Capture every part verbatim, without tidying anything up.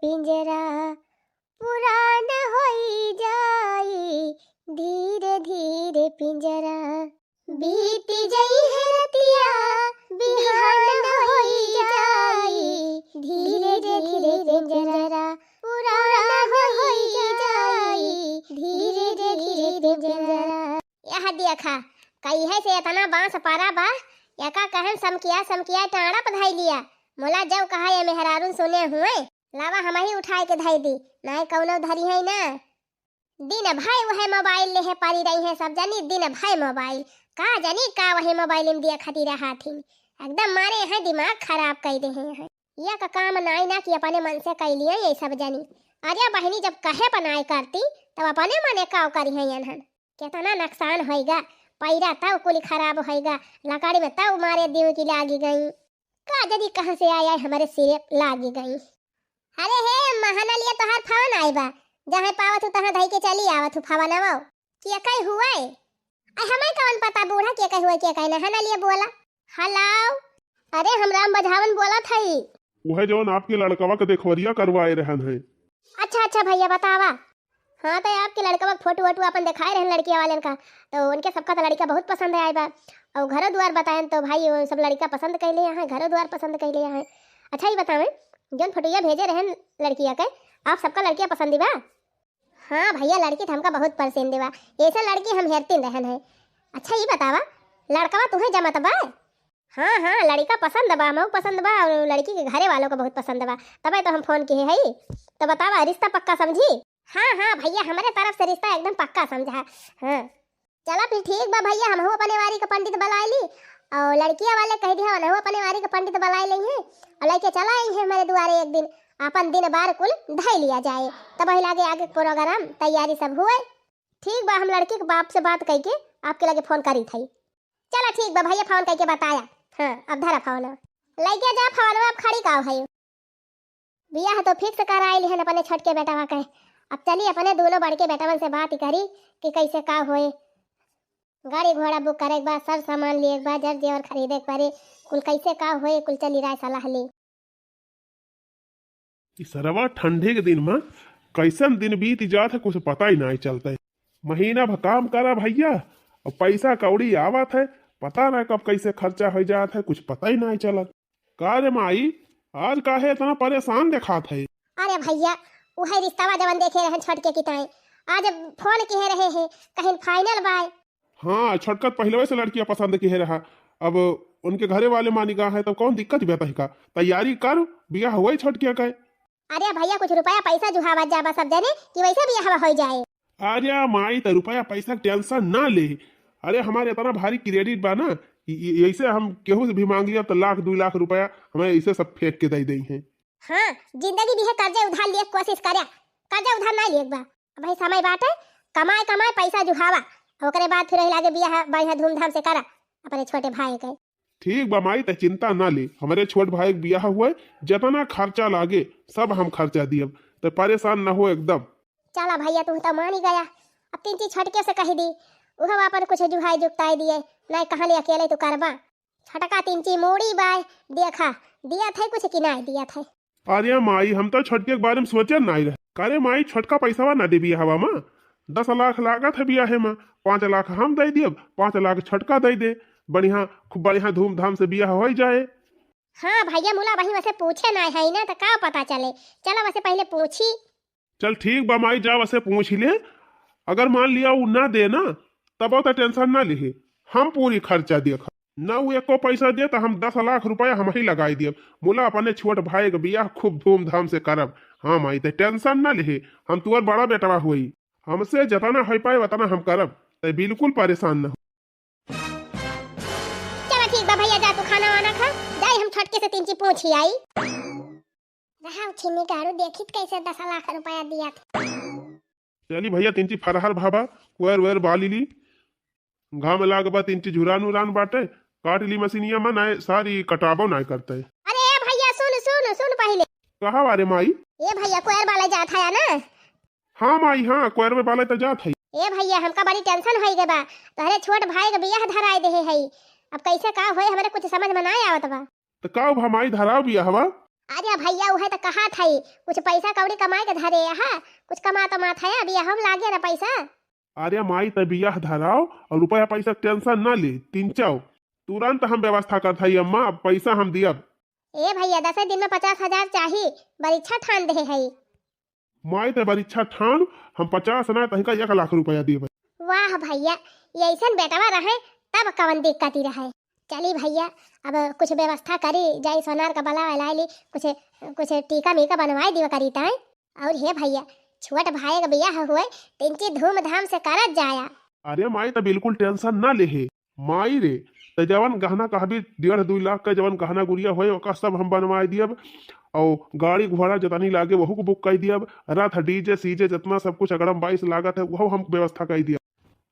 पिंजरा पुरान होई जाई, धीरे धीरे पिंजरा। बीत जई है रतिया, बिहान होई जाई, धीरे धीरे पिंजरा। पुरान होई जाई, धीरे धीरे पिंजरा। यह देखा, कहिए से इतना बांस पारा बा, यका कहन समकिया समकिया टाड़ा पधाई लिया। मोला जब कहा ये मेहरारून सुने हुए, लावा हमही उठाए के धई दी, नाय कौनो धरी है ना। दिन भर वहे मोबाइल लेहे परी रही है सब जनी, दिन भर मोबाइल। का जनी का वहे मोबाइल में दिया खती रहा थी, एकदम मारे हैं दिमाग खराब कर दे हैं। यह का काम नाई ना कि अपने मन से कर लिए ये सब जनी। अरे बहनी, जब कहे बनाए करती, तब अपने मने काव करी है यनहन। कितना नुकसान होइगा, पैरा तब कुल खराब होइगा, लकड़ी में तब मारे दिव की लागी गई। का जनी कहाँ से आया है हमारे सिरे लागी गई। अरे हे, महना लिए तोहार फोन आई बा, जहाँ पावत हूँ तहाँ धई के चली आवत हूँ फोन आवो। के कई हुआ है? आई हमें कौन पता बूढ़ा के कई हुआ के कई ना, है ना लिए बोला। हेलो, अरे हम राम बझावन बोला थई। वह जौन आपके लड़कवा के देखवरिया करवाए रहन है। अच्छा अच्छा भैया बतावा। हाँ, तो आपके लड़कवा के फोटो वोटो अपन दिखाए रहन लड़किया वालन का, तो उनके सबका तो लड़का बहुत पसंद आए बा। और घरो द्वार बताएन तो भाई वो सब लड़का पसंद कैले हैं, घरो द्वार पसंद कैले हैं। अच्छा ये बतावें, जौन फोटोया भेजे रहन लड़किया के, आप सबका लड़किया पसंद बा? हाँ भैया, लड़की तो हमका बहुत पसंद बा, ऐसा लड़की हम हेरतीन रहन है। अच्छा ये बतावा, लड़कवा तुम्हें जमत बा? हाँ हाँ, लड़का पसंद बा, मऊ पसंद बा और लड़की के घरे वालों को बहुत पसंद बा, तबे तो हम फोन किए हई। तो बतावा, रिश्ता पक्का समझी? हाँ हाँ भैया, हमारे तरफ से रिश्ता एकदम पक्का समझा। हाँ चला फिर ठीक बा भैया, हमहू अपने वारी के पंडित बुलाए ली और लड़किया वाले कह दिया, उनहू अपने वारी के पंडित बुलाए ली है और लेके चला आई है हमारे दुआरे एक दिन। अपन दिन बार कुल धई लिया जाए, तब वही लागे आगे प्रोग्राम तैयारी सब हुए। ठीक बा, हम लड़की के बाप से बात करके आपके लगे फोन करी थई। चला ठीक बा भैया, फोन करके बताया। हाँ, अब धरा फोन। लइके जा फोन, अब खड़ी का है? बियाह तो फिक्स कराए लिहन अपने छोटके बेटवा के। अब चली अपने दोनों बड़के बेटवन से बात करी कि कैसे का होए। गाड़ी घोड़ा बुक करे के बा, सब सामान लिए के बा, जर जेवर खरीदे के पड़े, कुल कैसे का होए, कुल चली राय सलाह ली। ई सरवा ठंडी के दिन में कैसन दिन बीत जात है, कुछ पता ही नाहीं चलत है। महीना भर काम करा भैया, अब पैसा कौड़ी आवत है, पता ना कब कैसे खर्चा हो जात है, कुछ पता ही नाहीं चलत। का रे माई, आज काहे इतना परेशान देखात है? अरे भैया, उहे रिश्तावा जवन देखे रहन छोटके की ताई, आज फोन किहे रहे हैं, कहिन फाइनल बाय। हाँ, छोटका त पहिलवे से लड़किया पसंद किहे रहा। अब उनके घरे वाले मानी गा है, तब कौन दिक्कत बा तहिका? तैयारी कर, बियाह हुआ ही छोटकिया का। अरे भैया, कुछ रुपया पैसा जुहावत जाबा सब जने कि वैसे बियाह हो जाए। अरे माई, त रुपया पैसा के टेंशन ना ले। अरे हमारे इतना भारी क्रेडिट बा ना कि ये, ऐसे हम केहू से भी मांग लिया तो लाख दो लाख रुपया हमें ऐसे सब फेंक के दे दे हैं। हाँ, जिंदगी भी है कर्जा उधार लिए कोशिश करे, कर्जा उधार ना लिए बा। अब भाई समय बाटे, कमाए कमाए पैसा जुहावा, ओकरे बाद फिर वही लागे बियाह बढ़िया धूमधाम से करा अपने छोटे भाई के। ठीक बा माई, त चिंता ना ले, हमरे छोट भाई के बियाह हुए, जितना खर्चा लागे सब हम खर्चा दियब, त परेशान ना हो एकदम। चला भैया, तू तो मानी गया, अब तीन चीज छोटके से कही दी, उहो अपन कुछ जुहाई जुगताई दिए, नहीं कहाँ ले अकेले तू करबा। छोटका तीन चीज मूड़ी बाय, देखा दिया थे कुछ कि नहीं दिया थे। अरे माई, हम तो छोटके के बारे में सोचे नाहीं रहे। अरे माई, छोटका पैसावा ना देबी हवा में, दस लाख लागत है बियाहे में, पाँच लाख हम दे दियब, पाँच लाख छोटका दे दे, बढ़िया, खूब बढ़िया धूमधाम से बियाह हो जाए। हाँ भैया, मुला वही वैसे पूछे ना है ना, तो का पता चले। चला वैसे पहले पूछी। चल ठीक बा माई, जा वैसे पूछ ले। अगर मान लिया उ ना दे ना, तब तो टेंशन ना लिहे, हम पूरी खर्चा देखा। ना उ एको पैसा दे तो हम दस लाख रुपया हम ही लगाई दियब। मुला अपने छोट भाई के बियाह खूब धूमधाम से करब। हाँ माई, ते टेंशन ना लिहे, हम तुअर बड़ा बेटवा हुई, हमसे जितना हो पाए उतना हम करब, ते बिल्कुल परेशान ना हो। चला ठीक बा भैया, जा तू खाना वाना खा, जाई हम छोटके से तीन चीज पूछी आई। रहा छिन्नी गाड़ू देखित कैसे दस लाख रुपया दिया था। चली भैया, तीन चीज फरहर भाबा, कुएर वेर बाली ली, घाम लाग बा, तीन चीज झुरान उरान बाटे, काट ली मशीनिया में, नाय सारी कटाबो नाय करते। अरे ए भैया, सुन सुन सुन पहले। कहा वारे माई? ए भैया, कुएर बाले जात है ना? हाँ माई, हाँ, कुएरवे बाले तो जात है। ए भैया, हमका बड़ी टेंशन होई गए बा, तोहरे छोट भाई के बियाह धराए देहे है, अब कैसे का होए, हमरे कुछ समझ में ना आवत बा। तो का भा माई, धराओ बियाहवा? अरे भइया, उहे त कहत हई, कुछ पइसा कौड़ी कमाइ के धरे अहा, कुछ कमात मात है, अभी हम लागे ना पइसा। अरे माई, त बियाह धराओ अउर रुपया पइसा के tension ना ले, तिनचाउ, तुरंत हम व्यवस्था करत हई अम्मा, अब पइसा हम दियब। ए भइया, दसे दिन में पचास हजार चाही, बरिच्छा ठान देहे हई। माई, त बरिच्छा ठान, हम पचास ना, तहिका एक लाख रुपया देबे। वाह भइया, यइसन बेटवा रहे, तब कवन दिक्कत ही रहे। चली भइया, अब कुछ व्यवस्था करी, जाई सोनार का बला वला ली, कुछ, कुछ टीका मीका बनवाइ दिवा करी ताई। अउर हे भइया, छोट भाई का बियाह हुए, तिनची धूमधाम से करत जाया। अरे माई, त बिल्कुल tension ना लेहे। माई रे, त जवन गहना कहबी डेढ़ दुइ लाख का जवन गहना गुरिया होए, ओका सब हम बनवाइ दियब। अउर गाड़ी घोड़ा जतनी लागे, वहू को book कइ दियब। रथ, DJ, सीजे, जतना सब कुछ अगड़म बाइस लागत है, वहू हम व्यवस्था कइ दियब।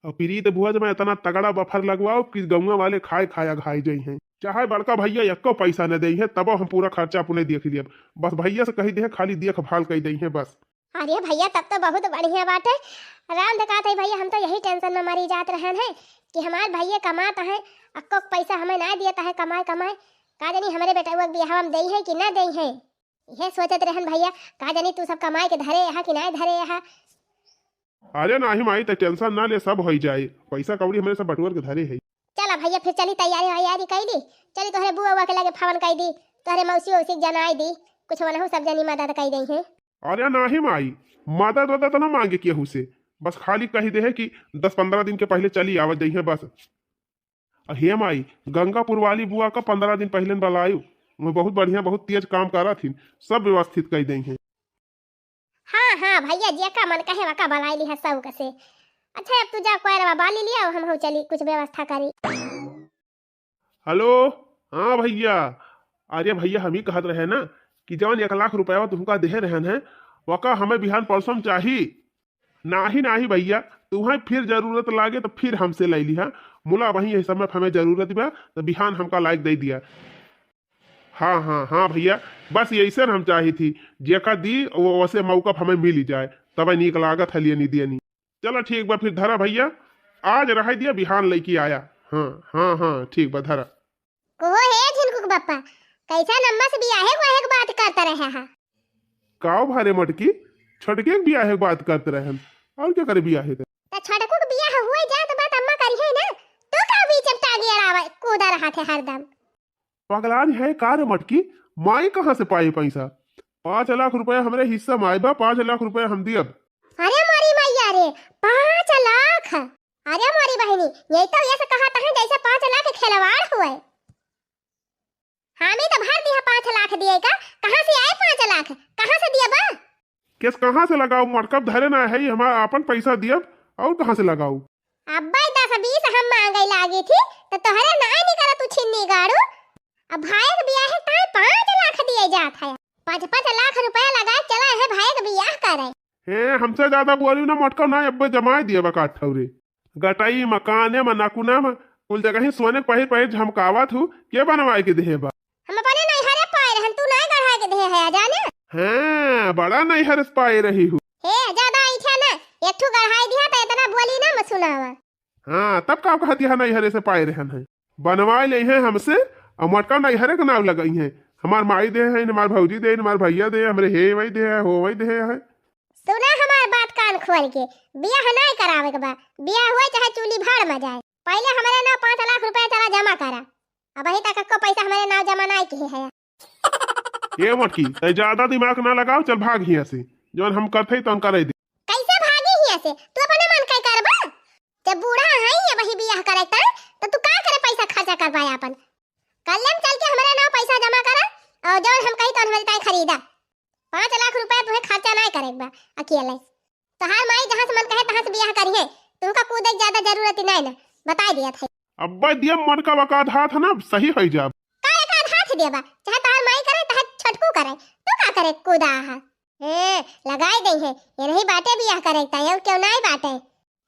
अउर प्रीत भोज में इतना तगड़ा बफर लगवाओ कि गउँवा वाले खाए खाए अघाइ जइहें। चाहे बड़का भइया एक्को पइसा न देइहें, तबो हम पूरा खर्चा अपने देख लियब। बस भइया से कहि देहे, खाली देखभाल कइ देइहें बस। अरे भइया, तब तो बहुत बढ़िया बाटे। राम देखात है भइया, हम तो यही tension में मरी जात रहन है कि हमार भइया कमात है, अक्को पइसा हमें ना दियत है कमाए कमाए। का जानी हमरे बेटउआ के बियाहवा में देइहें कि ना देइहें। इहे सोचत रहन भइया, का जानी तू सब कमाइ के धरे अहा कि नाहीं धरे अहा। अरे नाहीं माई, त tension ना ले, सब होइ जाए। पइसा कौड़ी हमरे सब बटुअर के धरे है। चला भइया, फिर चली, तैयारी वैयारी कइ ली, चली तोहरे बुआ उआ के लगे फोन कइ दी, तोहरे मौसी वौसी के जनाइ दी, कुछ वनहु सब जनी मदद कइ देइहें। अरे नाहीं माई, मदद वदद ना माँगे केहू से, बस खाली कहि देहे कि दस पन्द्रह दिन के पहिले चली आवत जइहें बस। अ हे माई, गंगापुर वाली बुआ का पन्द्रह दिन पहिले बलायु, वो बहुत बढ़िया, बहुत तेज काम करत हिन, सब व्यवस्थित कइ देइहें। हाँ, हाँ भइया, जेका मन कहे वका बलाइ लिहा सौक से। अच्छा, अब तू जा कोयरवा बाली लिया, हम हो चली कुछ व्यवस्था करी। हेलो, हाँ भइया, अरे भइया, हम ही कहत रहे ना कि जवन एक लाख रुपया तुमका देहे रहन है, वका हमें बिहान परसों में चाही। नाहीं, नाहीं भइया, तुहैं फिर जरूरत लागे त फिर हमसे लइ लिहा। मुला वहीं यही समय हमें जरूरत बा, त बिहान हमका लाइक दइ दिया। हाँ, हाँ, हाँ भइया, बस यइसन हम चाही थी, जेका दी वो, वसे मौका हमें मिली जाए, तबे नीक लागत है लिए नी दिए नी। चला ठीक बा, फिर धरा भइया, आज रहे दिया, बिहान लइके आया। हाँ, हाँ, हाँ, ठीक बा, धरा। कहो हे झिनकुक बप्पा, कइसन अम्मा से बियाहे वाहे के बात करत रहे हा? काव भारे मटकी, छोटके के बियाहे के बात करत रहे हम, अउर केकरे बियाहे के? त छोटकू के बियाह हुए जात बात अम्मा करिहे ना, तू का बीच में टांगी अड़ावे कूदा रहत है हरदम? पगलान है का रे मटकी, माई कहाँ से पाई पइसा? पाँच लाख रुपया हमरे हिस्सा में आए बा, पाँच लाख रुपया हम दियब। अरे मोरी मैया रे, पाँच लाख? अरे मोरी बहिनी, यही तो ये से कहत है जैसे पाँच लाख खिलवाड़ हुए। हामी तो भर दिया पाँच लाख दिए का, कहाँ से आए पाँच लाख? कहाँ से दिया बा? केस कहाँ से लगाऊ? मटकब धरे ना है, हमारा आपन पैसा दियब, और कहाँ से लगाऊ? अब्बे दस बीस हम मांगे लागी थी, तो तोहरे ना निकला तू छिन्नी गाड़ू। अब भाई के बियाह है, ताए पाँच लाख दिए जात है। पाँच पाँच लाख रुपया लगा चला है भाई के बियाह करे। हे, हमसे ज्यादा बोली ना मटका, ना अब्बे जमाए दिए बा काठ ठौरे। गटई मकाने में नकुना में कुल जगह ही सोने के पहिर पहिर झमकावत हूँ, के बनवाए के देहे बा? हम अपने नैहरे पाए रहन, तू नाय गढ़ाए के देहे है, जाने? हाँ, बड़ा नैहर से पाए रही हूँ। हे, ज्यादा ऐठा ना, एक ठो गढ़ाई दिया तो इतना बोली ना मत सुनावा। हाँ, तब का कहती है नैहरे से पाए रहन है? बनवाए ले हैं हमसे, और मटका नैहरे के नाम लगाई हैं। हमार माई दे हैं, हमार भौजी दे, हमार भैया दे, हमरे हे वही दे है, हो वही दे है। सुना हमार बात कान खोल के, बियाह नाय करावे के बा, बियाह हुए चाहे चूल्ही भाड़ में जाए। पहले हमरे नाव पाँच लाख रुपया चला जमा करा, अबही तक एको पैसा हमरे नाव जमा नाय किहे है। ए मटकी, तै ज्यादा दिमाग ना लगाओ, चल भाग हियां से, जौन हम करते तौन करे दे। कैसे भागी हियां से? तू अपने मन के करबा? जब बूढ़ा है अबही बियाह करे तै, तो तू का करे पैसा खर्चा करबा अपन? कल्ले में चल के हमरे नाव पैसा जमा करा, और जौन हम कही तौन हमरे ताई खरीदा। पाँच लाख रुपया तुहे खर्चा नाय करे के बा अकेले। तोहार माई जहाँ से मन कहे तहाँ से बियाह करिहे, तुमका कूदे के ज्यादा जरूरत ही नाय ना, बताई दिया था। अब्बे दिया मन का बकाधात है ना, सही होई जाब। का एक आध हाथ दिया बा, चाहे तोहार माई करे, चाहे छोटकू करे, तू का करे कूदा है? ए, लगाई गई है, ये नहीं बाटे बियाह करे ताई, और क्यों नाय बाटे?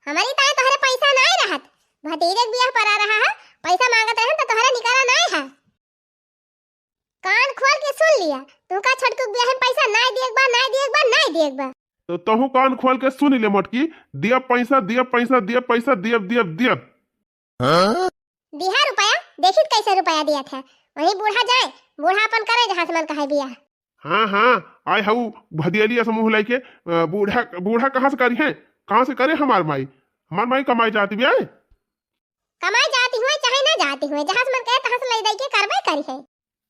हमारी ताई तोहरे पैसा नाय रहत, भतीजे के बियाह परा रहा है, पैसा मांगत रहन तो तोहरे निकाला नाय है। कान खोल के सुन लिया, तुमका छोटकू के बियाह में पैसा नाय दिए के बा, नाय दिए के बा, नाय दिए के बा। तो तहू कान खोल के सुन ले मटकी, दिया पैसा, दिया पैसा, दिया पैसा, दिया, दिया, दिया। हाँ? दिहा रुपया, देखित कैसे रुपया दिया था। वही बूढ़ा जाए, बूढ़ा अपन करे जहाँ से मन कहे बियाह। हाँ, हाँ, आए हऊ भदियलिया से मुँह लइके, अ, बूढ़ा, बूढ़ा कहाँ से करिहैं? कहाँ से करे हमार माई? हमार माई कमाई जात बिया। कमाई जाती हुए चाहे ना जाती हुए, जहाँ से मन कहे तहाँ से लइ दइ के करबे करिहैं।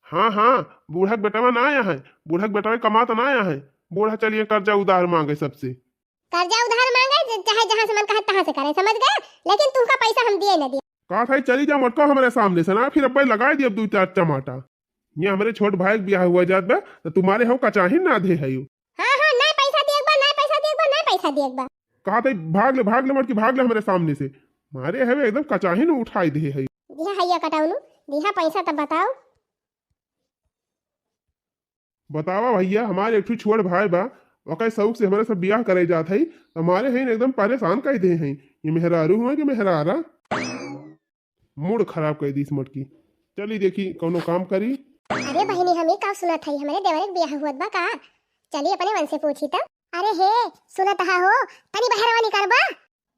हाँ, हाँ, बूढ़ा के बेटवा ना आया है, बूढ़ा के बेटवा कमात ना आया है। बूढ़ा चलिए कर्जा उधार माँगे सबसे। कर्जा उधार माँगे, ज-, चाहे जहाँ से मन कहे तहाँ से करे, समझ गए? लेकिन तुमका पैसा हम दिए न दिए। का भाई, चली जा मोटका हमरे सामने से ना, फिर अब्बे लगाए दिए दू चार चमाटा। ये हमरे छोट भाई के बियाह हुआ जात बा, तो तुम्हारे हो कचाही ना दे है यू। हाँ, हाँ, ना पैसा दिए बा, ना पैसा दिए बा, ना पैसा दिए बा। कहा थे, "भाग ले, भाग ले मोटकी, भाग ले हमरे सामने से।" मारे हवे एकदम कचाही न उठाई दे है। दिहा हैया कटाउनु, दिहा पैसा तब बताओ। बतावा भैया, हमारे एक ठो छोट भाई बा, ओकर शौक से हमरे सब बियाह करे जात हई, तो हमारे हैं एकदम परेशान कर दे हैं। ये मेहरारू हुआ कि मेहरारा? मूड खराब कर दी इस मटकी। चली देखी कौनो काम करी। अरे बहिनी, हम ही का सुनत हई, हमरे देवरे के बियाह हुआ बा का? चली अपने मन से पूछी तब। अरे हे, सुनत हा हो, तनी बहरवा निकलबा।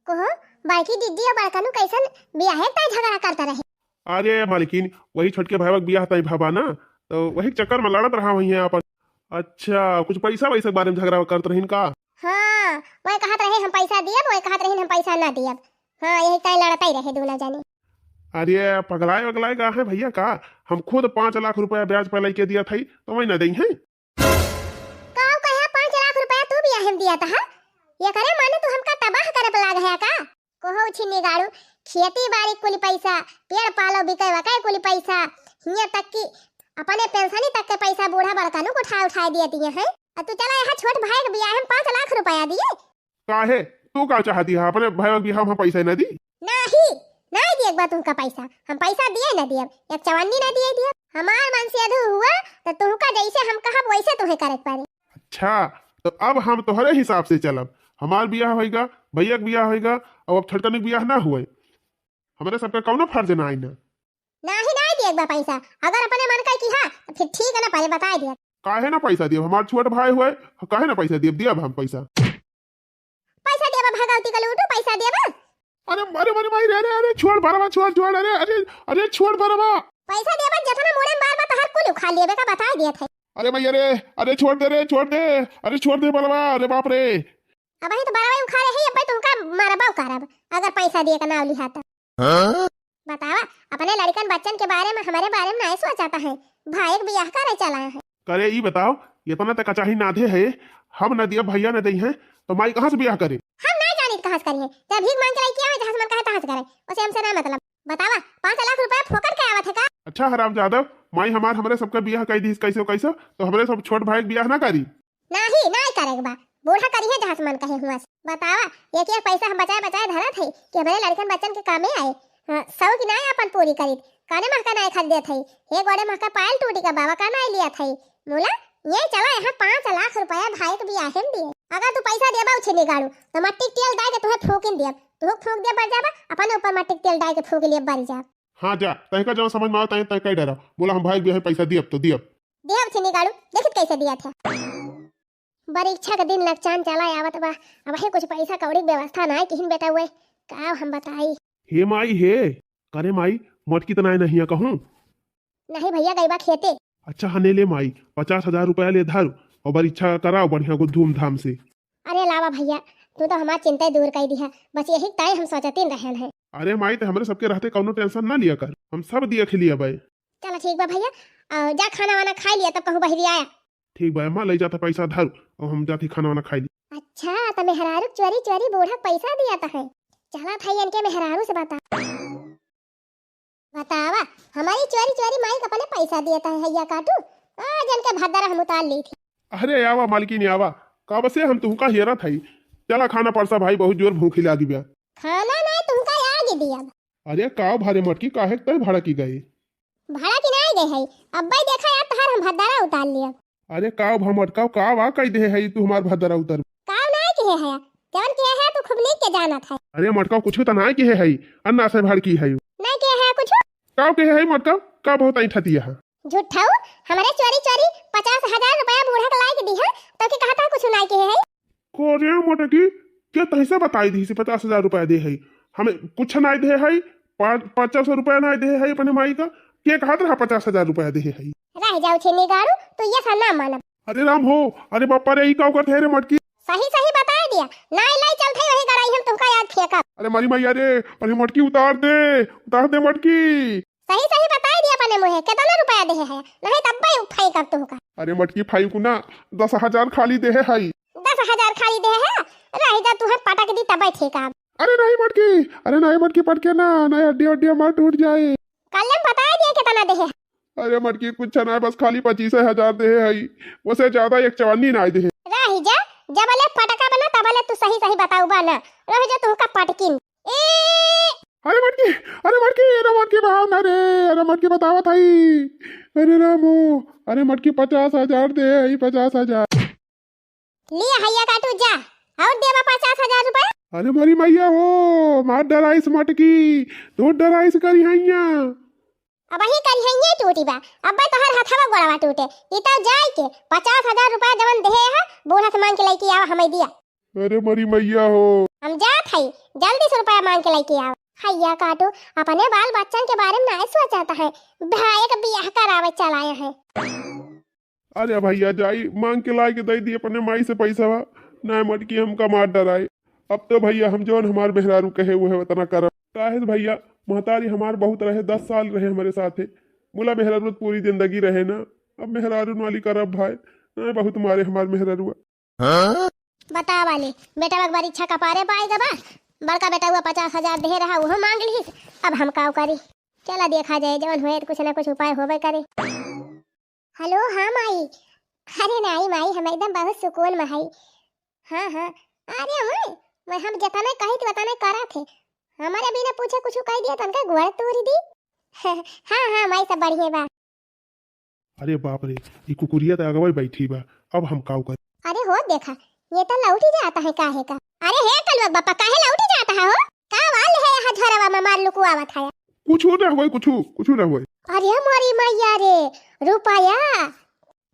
कोहो, बड़की दीदी और बड़कनू कैसन बियाहे ताई झगड़ा करता रहे? अरे मालकिन, वही छोटके भाई के बियाह ताई भवा ना, तो वही चक्कर में लड़त रहा वही है अपन। अच्छा, कुछ पैसा वैसा के बारे में झगड़ा करत रहीन का? हाँ, वही कहत रहे हम पैसा दियब, वही कहत रहीन हम पैसा ना दियब। हाँ, यही ताई लड़त ही रहे दोनों जने। अरे पगलाए वगलाए का है भैया का? हम खुद पाँच लाख रुपया ब्याज पर लेके दिया था, तो वही ना दई है। काऊ कहे पाँच लाख रुपया तू बियाहे में दिया था? ये करे माने तू हमका तबाह करे पे लाग है का? कोहो छिन्नी गाड़ू, खेती बाड़ी कुल पैसा, पेड़ पालो बिके वके कुल पैसा, हियां तक कि अपने पेंशनी तक के पैसा बूढ़ा बड़कनू को उठा उठाए दिए दिए हैं। और तू चला यहाँ छोट भाई के बियाहे में पाँच लाख रुपया दिए। काहे? तू का चाहती है? अपने भाई के बियाह में पैसा न दी? नाही, नाही दिए एक बार तुमका पैसा, हम पैसा दिए न दिए, एक चवन्नी न दिए दिए। हमार मन से अधू हुआ तो तुमका जैसे हम कहब वैसे तुम्हें करे के पड़े। अच्छा, तो अब हम तोहरे हिसाब से चलब। हमार बियाह होइगा, भैया के बियाह होइगा, और अब छोटकन के बियाह ना हुए। हमरे सबका कौनो फर्ज ना आई ना। नाही, नाही दिए एक बार पैसा। अगर अपने मन का किहा, तो फिर ठीक है ना, पहले बताए दिया। काहे ना पैसा दिए? हमार छोट भाई हुए, काहे ना पैसा दिए? दिया हम पैसा। पैसा देबा भगवती का लूटू, पैसा देबा। अरे, अरे, अरे, भाई, रे, अरे, अरे, छोड़ बरवा, छोड़, छोड़, अरे, अरे, अरे, छोड़ बरवा। पैसा देबा, जितना मुड़े में बार बार तोहर कुल उखाड़ लेबे का बताए दिया था। अरे भाई, अरे, अरे, छोड़ दे रे, छोड़ दे, अरे, छोड़ दे बरवा, अरे बाप रे। अब ही तो बरवा उखाड़े है, अब भाई तुमका मारबा उकारब, अगर पैसा दिए का नाव लिहा तो। हाँ? बतावा, अपने लड़कन बच्चन के बारे में, हमारे बारे में नाय सोचा था है, भाई के बियाह करे चला है। करे ई बताओ, इतना तक कचाही नाधे है, हम न दिया, भैया न दई है, तो माई कहाँ से बियाह करे? हम ना जानी कहाँ से करिए, जब भीख मांग के लाई किया है, जहाँ से मन कहे तहाँ से करे, उसे हमसे ना मतलब। बतावा, पाँच लाख रुपया फोकट के आवत है का? अच्छा हराम जादव, माई हमार हमरे सबका बियाह कर दी कैसे कैसे, तो हमरे सब छोट भाई के बियाह ना करी? नाही, नाही करे के बा। बूढ़ा करिहे जहाँ से मन कहे हुआ से। बतावा, एक एक पैसा हम बचाए बचाए धरत है कि हमरे लड़कन बच्चन के कामे आए। हाँ, शौक नाय अपन पूरी करीत। काने महका नाय खरीदे थे। हे गोड़े महका पायल टूटी का बाबा का नाय लिया थे। मुला, ये चला यहाँ पाँच लाख रुपया भाई के बियाहे में दिए। अगर तू पैसा देबा उछे निकालू, तो मट्टी के तेल डाल के तुहे फूकिन दियब। तू फूक दिया बर जाबा, अपने ऊपर मट्टी के तेल डाल के फूक लिए बर जा। हाँ जा, तहका जहाँ समझ में आवे तय तय कह डरा। बोला हम भाई के बियाहे पैसा दियब तो दियब। देहब छिन्नी गाड़ू, देखित कैसे दिया था। परीक्षा के दिन लक्षण चला आवत बा, अब है कुछ पैसा कौड़ी के व्यवस्था ना किहिन बेटा हुए, का हम बताई। हे माई हे, करे माई, मोटकी तना नहीं है कहूँ? नहीं भैया, गई बा खेते। अच्छा हने ले माई, पचास हजार रुपया ले धर और परीक्षा कराओ बढ़िया को धूमधाम से। अरे लावा भैया, तू तो हमार चिंता दूर कर दिया, बस यही ताई हम सोचतीन रहन है। अरे माई, ते हमरे सबके रहते कौनो tension ना लिया कर, हम सब दिया खिलिया बाय। चलो ठीक बा भैया, अ, जा खाना वाना खाई लिया, तब कहूँ बहरी आया। ठीक बा अम्मा, ले जाता पैसा धर, और हम जाती खाना वाना खाई ली। अच्छा, त मेहरारू चोरी चोरी बूढ़ा पैसा दिया था है, चला था इनके मेहरारू से बता। बतावा, हमारी चोरी चोरी माई का अपने पैसा दिया था हैया काटू, आ जन के भद्दरा हम उतार ली थी। अरे आवा मालकिन आवा, कब से हम तुमका हेरा था। चला खाना परसा भाई, बहुत जोर भूखी लागी बा। खाना ना तुमका आगे दिया। अरे काव भारे मटकी, काहे तय भाड़ा की गई? भाड़ा की ना गए है, अब भाई देखा यार तहार हम भद्दरा उतार लिया। अरे काव भा मटकाव, काव आ कह दे है तू हमार भद्दरा उतर। काव ना किहे है, जवन किहे है तू खूब नीक के जानत है। अरे मटकाव कुछ तो ना किहे है, अन्ना से भड़की है। ना किहे है कुछ। काव किहे है मटकाव, का बहुत ऐठा दिया है। झूठाऊ, हमरे चोरी चोरी पचास हजार रुपया बूढ़ा के लाई के दी है, तो के कहता कुछ ना किहे है। कोरे मटकी, के तैसे बताई दी से पचास हजार रुपया दे है, हमें कुछ ना दे है, पा-, पचास रुपया ना दे है अपने माई का, के कहत रहा पचास हजार रुपया दे है। रह जाओ छेनी गाड़ू, तू ये सा ना मानब। अरे राम हो, अरे बापा रे, ई का करत है रे मटकी? सही सही बताए दिया, नाहीं लाई चलत है वही गड़ाई हम तुहका याद फेंकब। अरे मरी मैया रे, अरे मटकी उतार दे, उतार दे मटकी। सही सही बताए दिया अपने मुँहे, केतना रुपया देहे है, नाहीं तब्बे फेंकब तुहका। अरे मटकी फेंकू ना, दस हजार खाली देहे है। दस हजार खाली देहे है, रहि जा तुहे पटक दी तब्बे फेंकब। अरे नाहीं मटकी, अरे नाहीं मटकी पटके ना, नाहीं हड्डी हड्डी हमार टूट जाए। कल्ले बताए दिया केतना देहे है। अरे मटकी कुछ ना, बस खाली पच्चीस हजार देहे है, वसे ज्यादा एक चवन्नी नाहीं देहे। रहि जा, जबले पटकब ना तबले तू सही सही बताउबा ना, रहि जा तुहका पटकिन। ए अरे मटकी, अरे मटकी, अरे मटकी भाव ना रे, अरे मटकी बतावत हई। अरे रामो, अरे मटकी पचास हजार देहे है, पचास हजार। लिया हैया काटू जा, और देबा पचास हजार रुपया। अरे मरी मैया हो, मार डराइस मटकी, तोर डराइस करी हैया। अबही करी हैया टूटी बा, अब्बे तोहर हथवा गोड़वा टूटे, ई तो जाए के पचास हजार रुपया जवन देहे है, बूढ़ा से मांग के लइके आवा, हमें दिया। अरे मरी मैया हो। हम जात हई, जल्दी से रुपया मांग के लइके आवा। हैया काटू, अपने बाल बच्चन के बारे में नाहीं सोचत है, भाई के बियाह करावे चलाए हैं। अरे भैया जाई, मांग के लाए के दे दी अपने माई से पैसवा, नाहीं मटकी हमका मार डराए। अब तो भैया हम जौन हमार मेहरारू कहे वो है उतना करब। काहे से भैया, महतारी हमार बहुत रहे, दस साल रहे हमरे साथे, मुला मेहरारू तो पूरी जिंदगी रहे ना, अब मेहरारू वाली करब भाई, नाहीं बहुत मारे हमार मेहरारुआ। बतावा ले, बेटवा के बार इच्छा कपारे पाए गबा, बड़का बेटवा पचास हजार देहे रहा, उहो मांग लिहिस, अब हम काव करी? चला देखा जाए, जवन होए त कुछ ना कुछ उपाय होबे करे। हेलो, हाँ माई। अरे नाहीं माई, हम एकदम बहुत सुकून में हई। हाँ, हाँ। अरे माई, मैं हम जतने कही त उतने करत है। हमरे बिना पूछे कुछ कह दिया त उनका गोड़ तोड़ दी। हाँ, हाँ माई, सब बढ़िया बा। अरे बाप रे, ई कुकुरिया त अगवै बैठी बा, अब हम काव करी? अरे हो देखा, ये तो लौटी जाता है काहे का। अरे हे कलुआ बापा, काहे लौटी जाता है हो? का वाल है यहाँ झरवा में मार लुकुआवत है? कुछु ना होए, कुछु, कुछु ना होए। अरे मोरी मैया रे, रुपया।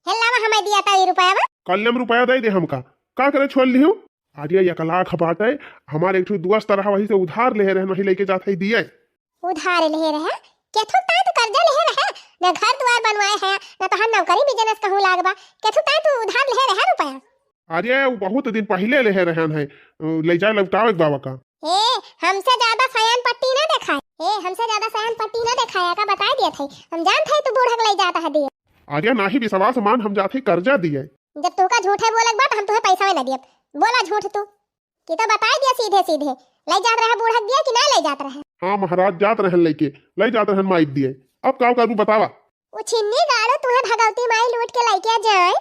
हे लावा हमें दिया था ये रुपया बा। कल्लम रुपया दे दे हमका, का करे छोड़ लिहू? अरे एक लाख बाटे, हमार एक ठो दोस्त रहा, वही से उधार लेहे रहे, वही लेके जात है दिए। उधार लेहे रहे? केथू ताई तू कर्जा लेहे रहे? ना घर दुआर बनवाए है, ना तोहार नौकरी business कहूँ लाग बा। केथू ताई तू उधार लेहे रहे रुपया? अरे, उ बहुत दिन पहिले लेहे रहन है, ले जाए लौटावे के बाबा का। ए, हमसे ज्यादा सयान पट्टी ना देखाए। ए, हमसे ज्यादा सयान पट्टी ना देखाए, का बताए दिए थे। हम जानत है तू बूढ़ा के ले जाता है दिए। अरे, नाही विश्वास मान, हम जात है कर्जा दिए। जब तोहका झूठे बोले के बा, त हम तोहे पैसा ना दियब। बोला झूठ तू। कि तो बताई दिया सीधे सीधे, लई जात रहे बूढ़ा के दिया कि ना लई जात रहे? हाँ महाराज, जात रहन लइके, लई जात रहन माई के दिए। अब का करबू बतावा? उ छिन्नी गाड़ू तुहे भगवती माई लूट के लइके जाए।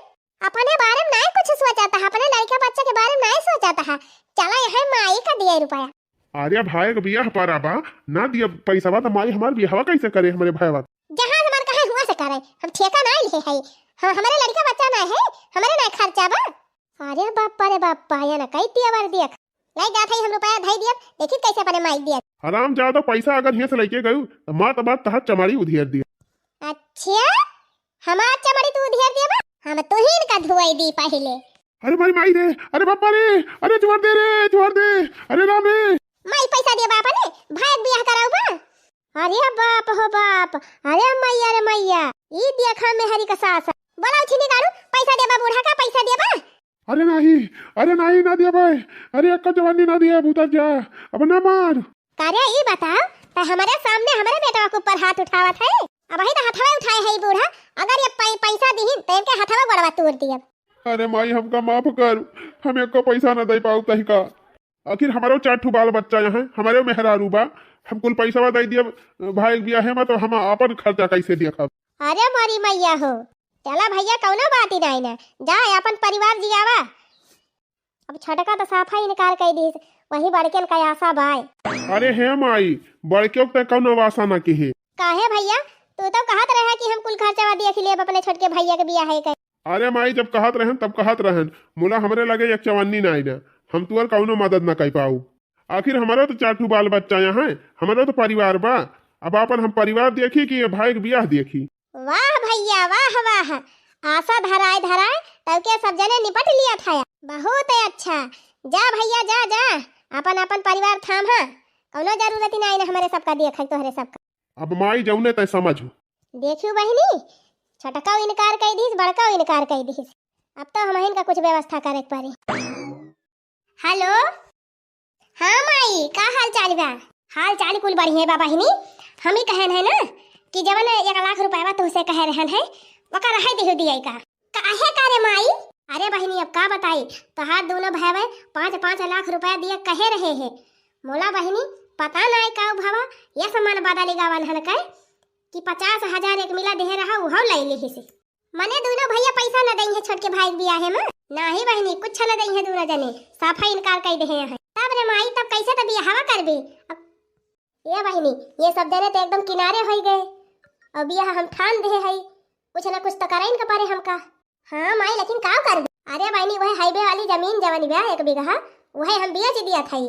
अपने बारे में नाय कुछ सोचत है, अपने लड़का बच्चा के बारे में नाय सोचत है। चला यहाँ माई का दिए रुपया। अरे भाई के बियाह परा बा, ना दिया पैसा बा त माई हमार बियाहवा कैसे करे हमरे भाईवा? जहाँ हमार कहे हुआ से करे, हम ठेका नाय लिए है। हाँ, हमरे लड़का बच्चा नाय है, हमरे नाय खर्चा बा। अरे बाप रे बाप, पाया ना कई दिया बार देख। लई जात हई हम रुपया धई दियब, देखी कैसे अपने माई दिया। हराम जादा, पैसा अगर हियां से लइके गयू, त मात मात तहार चमाड़ी उधियर दिया। अच्छा, हमार चमाड़ी तू उधियर दिया बा? हम तुहीन का धुआई दी पहिले। अरे माई, माई रे, अरे बापा रे, अरे छोड़ दे रे, छोड़ दे, अरे राम रे। माई पैसा दिया बा अपने, भाई के बियाह कराऊ बा। अरे बाप हो बाप, अरे मैया रे मैया, ई देखा मेहरी का सास। बोला उछिनी गाड़ू, पैसा देबा बूढ़ा का, पैसा देबा? अरे नाही, अरे नाही, ना दिया भाई, अरे अक्का जवानी ना दिया, उतर जा, अब ना मार। का रे, ई बताओ, त हमरे सामने हमरे बेटवा के ऊपर हाथ उठावत है? अबही त हथवा उठाए है ई बूढ़ा, अगर ये पै-, पैसा दिहिन त इनके हथवा गोड़वा तोड़ दियब। अरे माई, हमका माफ कर, हम एको पैसा ना दे पाऊ तहिका। आखिर हमारो चार ठो बाल बच्चा यहाँ, हमारे मेहरारू बा, हम कुल पैसा दे दियब भाई के बियाहे में, तो हम अपन खर्चा कैसे देखब? अरे मोरी मैया हो, चला भैया, कौनो बात ही नहीं ना, जा अपन परिवार जियावा। अब छोटका तो साफा इनकार कर दिस, वही बड़कन का आशा बाय। अरे हे माई, बड़के के तो कौनो आशा ना किहे। काहे भैया, तू तो कहत रहे कि हम कुल खर्चा देख लेब अपने छोटके भैया के बियाहे के। अरे माई, जब कहत रहन तब कहत रहन, मुला हमरे लगे एक चवन्नी नाई ना, हम तुअर कौनो मदद ना कर पाऊ। आखिर हमारो तो चार ठो बाल बच्चा यहाँ है, हमारो तो परिवार बा। अब आपन हम परिवार देखी कि ये भाई के बियाह देखी। वाह भैया, वाह वाह, आशा धराए धराए तब के सब जने निपट लिया था। बहुत अच्छा, जा भैया जा जा, अपन अपन परिवार थाम हा, कौनो जरूरत ही नाई ना हमारे सबका देख है तोहरे सबका। अब माई जौने तय समझ। देखियो बहिनी, छोटकाऊ इनकार कई दिहिस, बड़काऊ इनकार कई दिहिस। अब तो हमहिन का कुछ व्यवस्था करे के पड़ी। हेलो, हाँ माई, का हाल चाल बा? हाल चाल कुल बढ़िया बा बहिनी। हम ही कहन है ना कि जवन एक लाख रुपया तुहसे कहे रहन है, ओकर रहे दिहु दिए का। काहे का रे माई? अरे बहिनी, अब का बताई, तोहार दोनों भाई पाँच पाँच लाख रुपया दिए कहे रहे है। मोला बहिनी, पता नाई का भवा, ये समान बदली गवन हन के कि पचास हजार एक मिला देहे रहा, उहो ले लिहिस। मने दोनों भैया पैसा न दइहे छोटके भाई के बियाहे में? नाही बहिनी, कुछ न दइहे दोनों जने, साफा इनकार कइ देहे हैं। तब रे माई, तब कैसे त बियाहवा करबे? अब ए बहिनी, ये सब जने तो एकदम किनारे होइ गए। अब बियाह हम ठान देहे हई, कुछ न कुछ तो करे इनके परे हमका। हाँ माई, लेकिन का करबे? अरे बहिनी, वह हाईवे वाली जमीन जवन बा एक बीघा, वह हम बेच दिया था।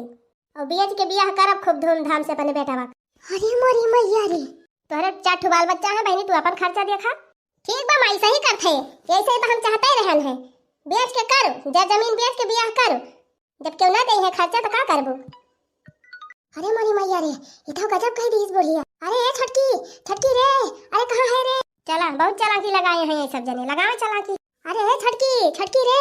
और बेच के बियाह करब खूब धूमधाम से अपने बेटवा। अरे मोरी मैया रे। तोहरे चार ठो बाल बच्चा है बहिनी, तू अपन खर्चा देखा। ठीक बा माई, सही करथे, ऐसे तो हम चाहते ही रहन है। बेच के करो, जा जमीन बेच के बियाह करो, जब केहू ना दे है खर्चा तो का करबो? अरे मोरी मैया रे, ई तो गजब कह दीस बुढ़िया। अरे ए छोटकी, छोटकी रे, अरे कहाँ है रे? चला, बहुत चालाकी लगाए हैं ये सब जने, लगावे चालाकी। अरे ए छोटकी, छोटकी रे,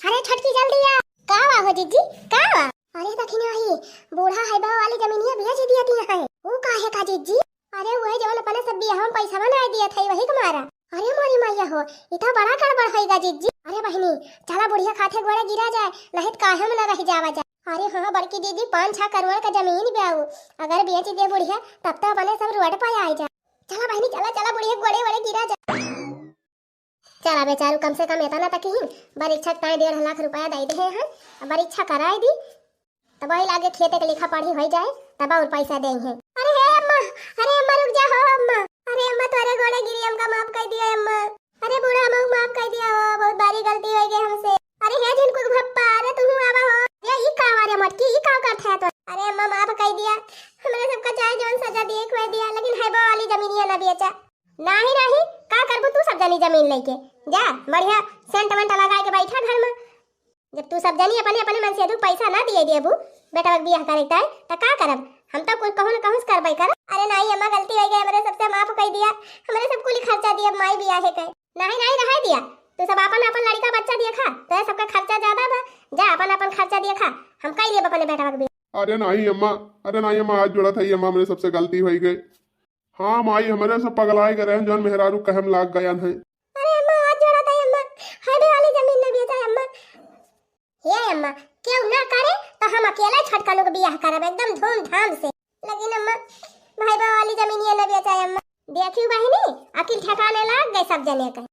अरे छोटकी जल्दी आ। का हुआ हो जिज्जी, का हुआ? अरे दखिना ही, बूढ़ा है बा वाली जमीनिया बेच दिया दिया है। वो का है का जिज्जी? अरे वही जवन अपने सब बियाह में पैसा बना दिया था वही के मारा। अरे मोरी मैया हो, ई तो बड़ा गड़बड़ होइगा जिज्जी। अरे बहिनी, चला बुढ़िया खाथे गोड़े गिरा जाए, नहीं तो काहे में न रह जावा जाए। अरे हाँ बड़की दीदी, पाँच छह करोड़ का जमीन बा उ, अगर बेच दे बुढ़िया तब तो अपने सब रोड पर आ जाए। चला बहिनी चला, चला बुढ़िया गोड़े वोड़े गिरा जाए। चला बेचारू, कम से कम एतना तक ही बरीक्षा के ताई डेढ़ लाख रुपया दे दे हैं, अब बरीक्षा कराए दी। तब वही लागे खेते के लिखा पढ़ी होइ जाए, तब और पैसा देइहे। अरे हे अम्मा, अरे अम्मा रुक जा हो अम्मा। अरे अम्मा तोरे गोड़े गिरी, हमका माफ कर दिया अम्मा। अरे बूढ़ा हमका माफ कर दिया हो, बहुत बड़ी गलती होइ गई हमसे। अरे हे झिनकू के भप्पा, अरे तू आवा हो। ये ई का रे मटकी, ई का करत है तो? अरे अम्मा माफ कर दिया, हमरे सबका चाहे जवन सजा दिए खुए दिया, लेकिन है बा वाली जमीनिया ना बेचा। नाही नाही, का करबू तू सब जनी जमीन लेके? जा बढ़िया सेंट वेंट लगाए के बैठा घर में। जब तू सब जनी अपने अपने मन से दू पैसा ना दिए देबू बेटवा के बियाह करे के, त का करब? हम तो कुछ कहूँ न कहूँ से करबे करब। अरे नाही अम्मा, गलती होइ गई, हमरे सबसे माफ कर दिया, हमरे सब कुली खर्चा दिया माई बियाहे के। नाही नाही, रहे दिया, तू सब अपन अपन लड़का बच्चा दिया खा, तो सबका खर्चा ज्यादा बा, जा अपन अपन खर्चा दिया खा, हम कई लेब अपने बेटवा के बियाह। अरे नाही अम्मा, अरे नाही अम्मा, हाथ जोड़ा था अम्मा, हमरे सबसे गलती होइ गई। हाँ माई, हमरे से पगलाए गए रहन, जौन मेहरारू कहम लाग गयन है। अरे अम्मा, हाथ जोड़ा था अम्मा, हाईवे वाली जमीन न बेचा अम्मा। हे अम्मा, केहू ना करे तो हम अकेले छोटका लोग बियाह करब एकदम धूमधाम से। लेकिन अम्मा, भाई बा वाली जमीन ये न बेचा अम्मा। देखियो बहिनी, अकिल ठिकाने लाग गए सब जने के।